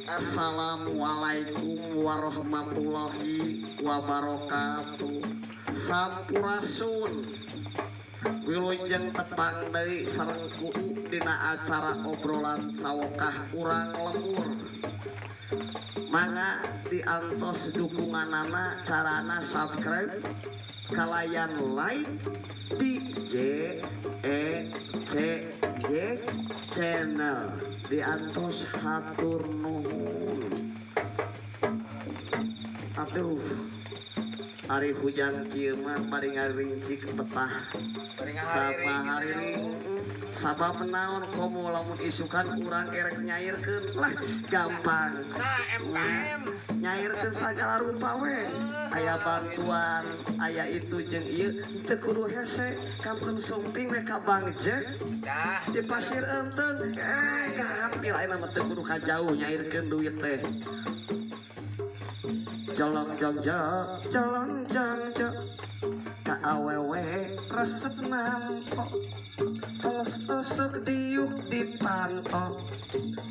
Assalamualaikum warahmatullahi wabarakatuh. Sampurasun. Wilujeng tepang deui sareng kudu dina acara obrolan sawokah urang lembur. Mangga diantos dukunganana carana subscribe kalayan like di J E C J channel diantos hatur nuhun. Atuh ari hujan kieu mah bari ngarincik betah sama hariring sabab naon komo lamun isukan urang erek nyairkeun lah gampang. Nah, MKM nyairkeun sagala rupa we aya bantuan aya itu jeung ieu teu kudu hese kampung sumping we ka Bang Jack dah di pasir enten gampil ayeuna mah teu kudu ka jauh nyairkeun duit teh. Jolong jong jong jolong jong jong ka awewe resep nampo tos tusuk diuk di panto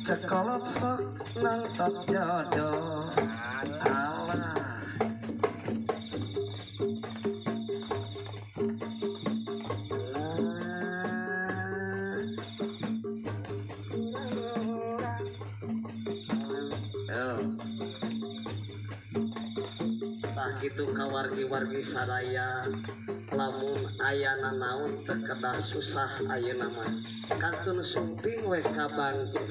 cekolot sok nangkep jodoh. Alah kitu ka wargi-wargi sadaya lamun aya nanaon teu kedah susah ayeuna mah kantun sumping we ka Bang Jack.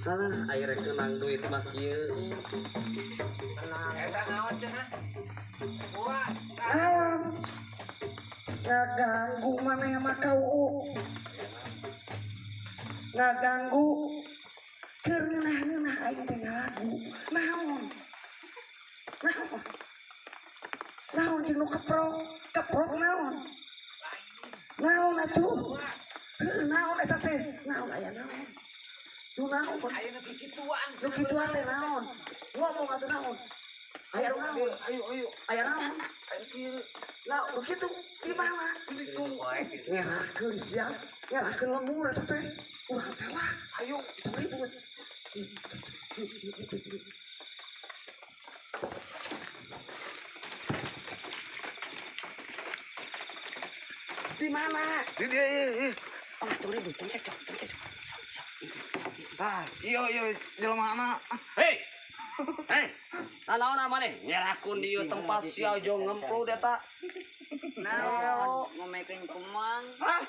Salah aya rek meunang duit mah kieu. Eta naon cenah? Kuat. Naon? Ngaganggu maneh mah ka uu. Ngaganggu keur ngeunah-ngeunah aing teh ngalagu. Naon? Naon? Naon jeung nu keprok? Keprok naon? Naon atuh? Heuh naon eta teh? Naon aya naon? Nu naon? Aya nu kikituan. Nu kituan teh naon? Ngomong atuh naon? Aya nu naon? Ayo ayo. Aya naon? Aya kieu. Lah begitu di mana? Itu. Ngerahkeun sia, ngerahkeun lemur eta teh. Urang tewak. Ayo. Itu ribut. Di mana? Di dia iya. Ah, tong ribut, tong cekcok, tong cekcok. Sok, sok, sok. Ah, iya iya jelema mana? Hei. Hei. Naon maneh? Ngerakun di ieu tempat sia jo ngemplud eta. Naon ngomekeun kemang. Hah?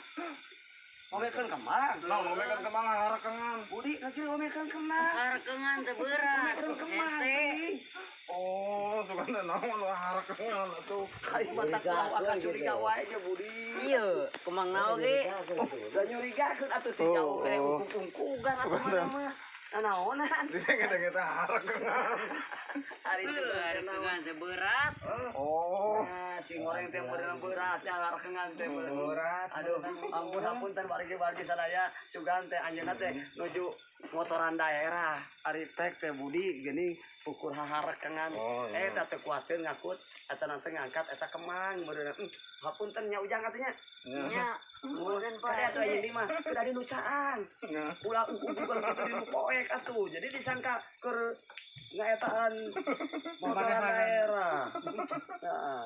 Ngomekeun kemang? Nah, ngomekeun kemang harekengan. Budi lagi ngomekeun kemang. Harekengan teu berat. Ngomekeun kemang. Hese. Oh, sugan naon harekengan atuh. Aing mah tak tahu akan curiga wae nya Budi. Iya, kemang naon ge? Da nyurigakeun atuh ti jauh kene ungkung-ungkugan atuh mana mah. Nanaonan. Didenge-denge teh harekengan. Ari Harekengan teu berat. Oh. Nah, si goreng teh meureun berat nya harekengan teh Berat. Aduh, ampun hapunten wargi-wargi sadaya sugan teh anjeunna teh nuju motoran daerah. Ari pek teh Budi geuning ukur haharekengan. Oh, iya. Eta teh kuateun ngakut eta nanti ngangkat eta kemang meureun. Hapunten nya ujang atuh nya. Nya, punten Pak. Kade atuh aya di mah kudu di nu caang. Ulah ungkung-ungkugan kitu di nu poek atuh. Jadi disangka keur ngaetaan motoran daerah. Heeh.